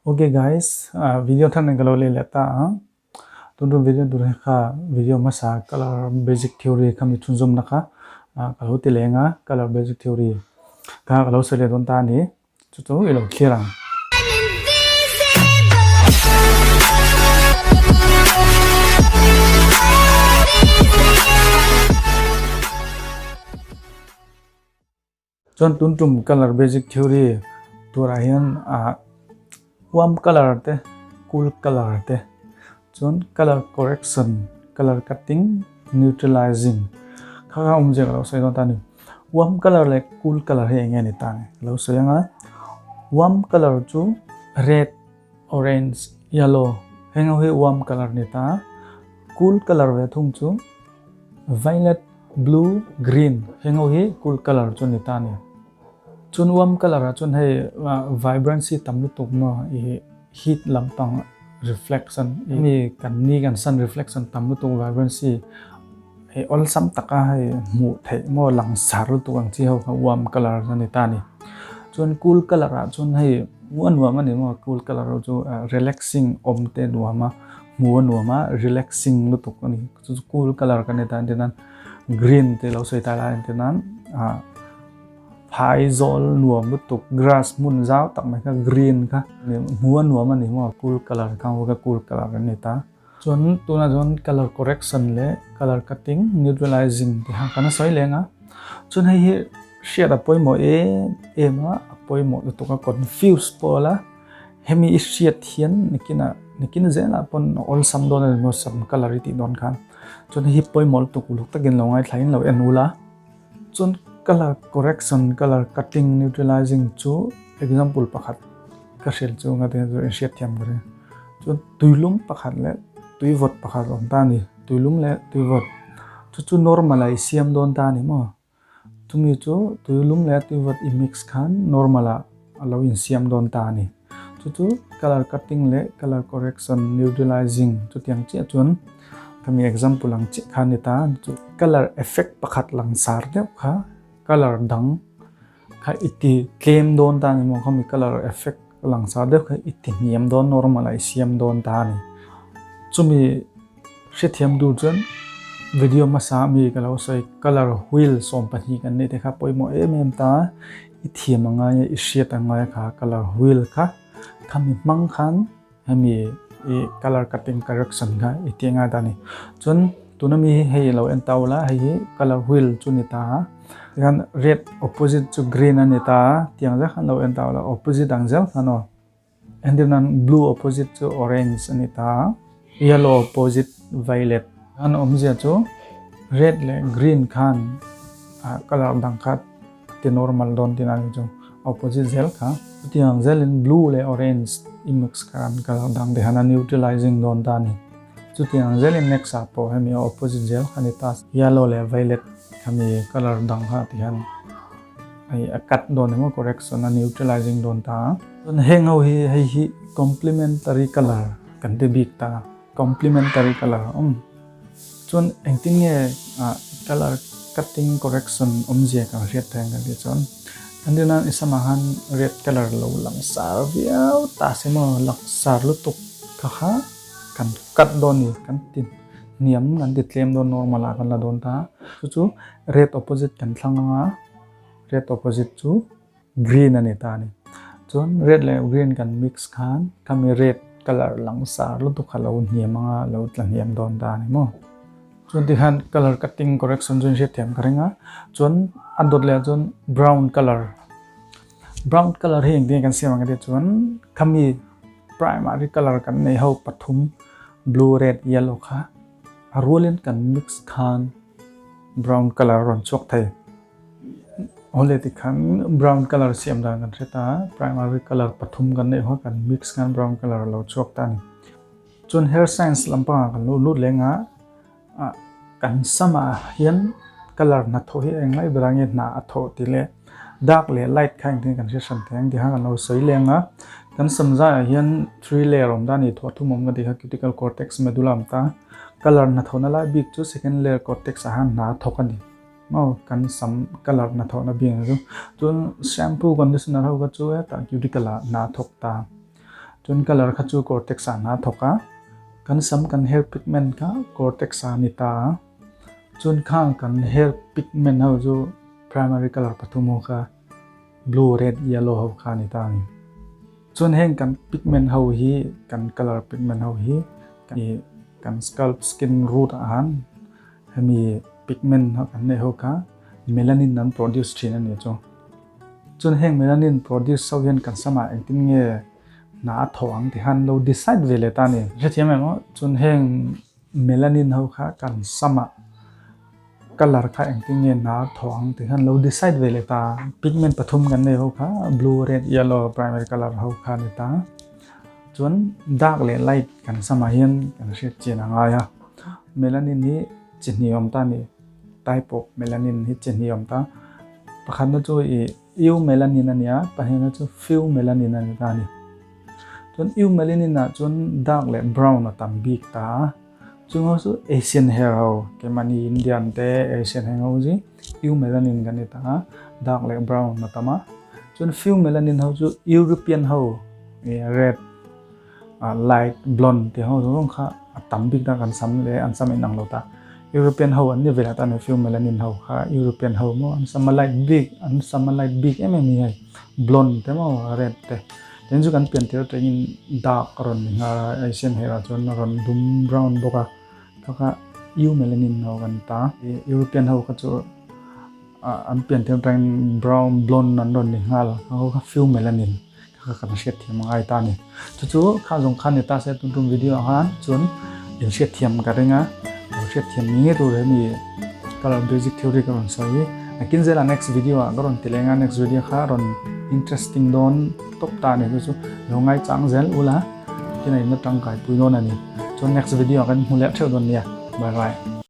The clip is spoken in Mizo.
Ok guys, video thar nen ka lo leh leh ta a. Tun tum video tur hi kha video hmasa color basic theory kha mi chhunzawmna kha ka lo ti leng a, color basic theory kha ka lo sawi leh dawn ta a ni. Chu chu i lo thlir ang. Chuan tun tum color basic theory turah hian ah warm color te cool color te chuan color correction color cutting neutralizing kha kha awmzia ka lo sawi dawn ta a ni. Warm color leh cool color hi eng nge ni ta nge ka lo sawi ang a, warm color chu red orange yellow heng ho hi warm color a ni ta a, cool color ve thung chu violet Blue, green heng ho hi cool colour chu a ni ta a ni. Chuan warm colour ah chuan hei vibrancy tam lutuk maw ih heat lampang reflection mi kan ni kan sun reflection tam lutuk vibrancy hei awlsam taka hei hmuh theih maw langsar lutuk ang chi ho kha warm colour a ni ta a ni. Chuan cool colour ah chuan hei hmuh a nuam a ni maw cool colour ho chu relaxing awm te a nuam a hmuh a nuam a relaxing lutuk a ni. Chu chu cool colour kan ni ta entir nan green te lo sawi ta la entir nan ah phai zawl nuam lutuk grass hmun zau tak mai kha green kha hmu a nuam a ni maw cool colour kha kha cool colour an ni ta chuan tunah chuan colour correction leh colour cutting neutralizing te kha kan sawi leng a chuan hei hi hriat a pawimawh em em a a pawimawh lutuk a confuse pawh la. Hemi i hriat hian nikinah nikin zelah pawn a awlsam dawn a ni maw sam colour i tih dawn khan chuan hei hi pawimawh lutuk uluk takin lo ngaithla in lo en ul a chuan colour correction colour cutting neutralizing chu example pakhat ka hrilh chu nga te chu in hriat thiam ka ring chuan tuilum pakhat leh tuivawt pakhat a awm ta a ni tuilum leh tuivawt chu chu normal ah i siam dawn ta a ni maw. Chumi chu tuilum leh tuivawt i mix khan normal ah a lo insiam dawn ta a ni. Chu chu colour cutting leh colour correction neutralizing chutiang chiah chuan khami example ang chiah kha a ni ta. Chu colour effect pakhat langsar deuh kha colour dang kha i ti tlem dawn ta a ni maw khami colour effect langsar deuh kha i ti hniam dawn normal ah i siam dawn ta a ni. Chumi Hrethiam duh chuan video hmasa mi ka lo sawi colour wheel 12 kan neih te kha pawimawh em em ta i thiam a ngai a i hriat a ngai kha colour wheel kha khami hmang khan hemi i colour cutting correction kha i tih a ngai ta a ni chuan tuna mi hi hei lo en ta ula hei hi colour wheel chu ni ta a tikhan red opposite chu green a ni ta a tiang zel khan lo en ta ula opposite ang zel khan aw. Entir nan blue opposite chu orange a ni ta, yellow opposite violet. An awmzia chu red leh green khan colour dang kha ti normal dawn tih na ni chu opposite zel kha. Chutiang zelin blue leh orange i mix khan colour dang te khan a neutralizing dawn ta a ni. Chutiang zelin next ah pawh hemi opposite zel kha a ni ta, yellow leh violet khami colour dang kha ti hian. Hei a cut dawn emaw correction a neutralizing dawn ta a. Chuan heng ho hi hei hi complementary colour kan ti bik ta complementary colour a awm. Chuan engtin nge ah colour cutting correction awmzia kan hriat thei ang kan tih chuan entir nan i samah khan red colour lo lang sar viau ta se maw lang sar lutuk kha kha kan cut dawn a ni kan ti hniam kan ti tlem dawn normal ah kan la dawn ta a chu chu Red opposite kan thlang ang a, red opposite chu green a ni ta a ni. Chuan red leh green kan mix khan khami red colour langsar lutuk kha lo hniam ang a, lo tla hniam dawn ta a ni maw. Chuan tikhan colour cutting correction chu in hriatthiam ka ring a, chuan a dawt leh ah chuan brown colour, brown colour hi engtin nge kan siam ang ka tih chuan khami primary colour kan neih ho pathum blue, red, yellow kha a rualin kan mix khan. Brown colour a rawn chhuak thei. Awle tikhan brown colour siam dan kan hre ta a, primary colour pathum kan neih ho kan mix khan brown colour a lo chhuak ta a ni. Chuan hair science lampangah kan lo lut leng a, ah kan samah hian colour hnathawh hi eng lai berah nge hna a thawh tih leh dark leh light kha engtin kan hre hran thei ang tih kha kan lo sawi leng a. Kan sam zaiah hian three layer a awm ta a ni, thuah thum a awm ka tih kha cuticle cortex medulla a awm ta a. Colour hnathawhna lai bik chu second layer cortex ah hian hna a thawk a ni. Maw kan sam colour hnathawhna bik ang chu. Chuan shampoo conditioner ho kha chu hetah cuticle ah hna a thawk ta. Chuan colour kha chu cortex ah hna thawk a, kan sam kan hair pigment kha cortex ah a ni ta a. Chuan khang kan hair pigment ho chu primary colour pathum ho kha blue, red, yellow ho kha a ni ta a ni. Chuan heng kan pigment ho hi kan colour pigment ho hi kan scalp skin root ah khan hemi pigment kan neih ho kha melanin an produce thin a ni chu. Chuan heng melanin produce ho hian kan samah engtin nge hna a thawh ang tih khan lo decide ve leh ta a ni. Hrethiam em aw? Chuan heng melanin ho kha kan samah colour kha engtin nge hna a thawh ang tih khan lo decide ve leh ta. Pigment pathum kan nei ho kha blue, red, yellow primary colour ho kha a ni ta. Chuan dark leh light kan samah hian kan hriat chian a ngai a. Melanin hi chi hnih awm ta a ni. Type of melanin hi chi hnih awm ta. Pakhatna chu ih eumelanin a ni a, pahnihna chu pheomelanin a ni ta a ni. Chuan eumelanin ah chuan dark leh brown a tam bik ta a. Chung ho chu Asian hair ho, keimahni Indian te Asian heng ho hi eumelanin kan ni ta a, dark leh brown a tam a. Chuan pheomelanin ho chu European ho ih red light blonde tih ho zawng zawng kha a tam bik ta kan sam leh an sam inang lo ta. European ho an ni ve ta ni pheomelanin ho kha European ho maw an sam a light bik an sam a light bik em em hi hei blonde te maw red te. Tin chu kan pian tir atangin dark a rawn ni nghal a Asian hair ah chuan a rawn dum brown bawk a kha kha eumelanin ho kan ta. European ho kha chu an pian tir atangin brown blonde an rawn ni nghal a kha kha pheomelanin. Kha kan hriat thiam a ngai ta a ni. Chu chu kha zawng khan ni ta se tun tum video ah khan chuan in hriat thiam ka ring a, lo hriat thiam ni ngei tur hemi colour basic theory ka rawn sawi hi. Nakin zela next video ah ka rawn ti leng a, next video kha rawn interesting dawn tawp ta a ni chu chu lo ngaichang zel ula, tin a in la tangkai pui dawn a ni. Chuan next video ah kan hmu leh theuh dawn nia. Bye bye.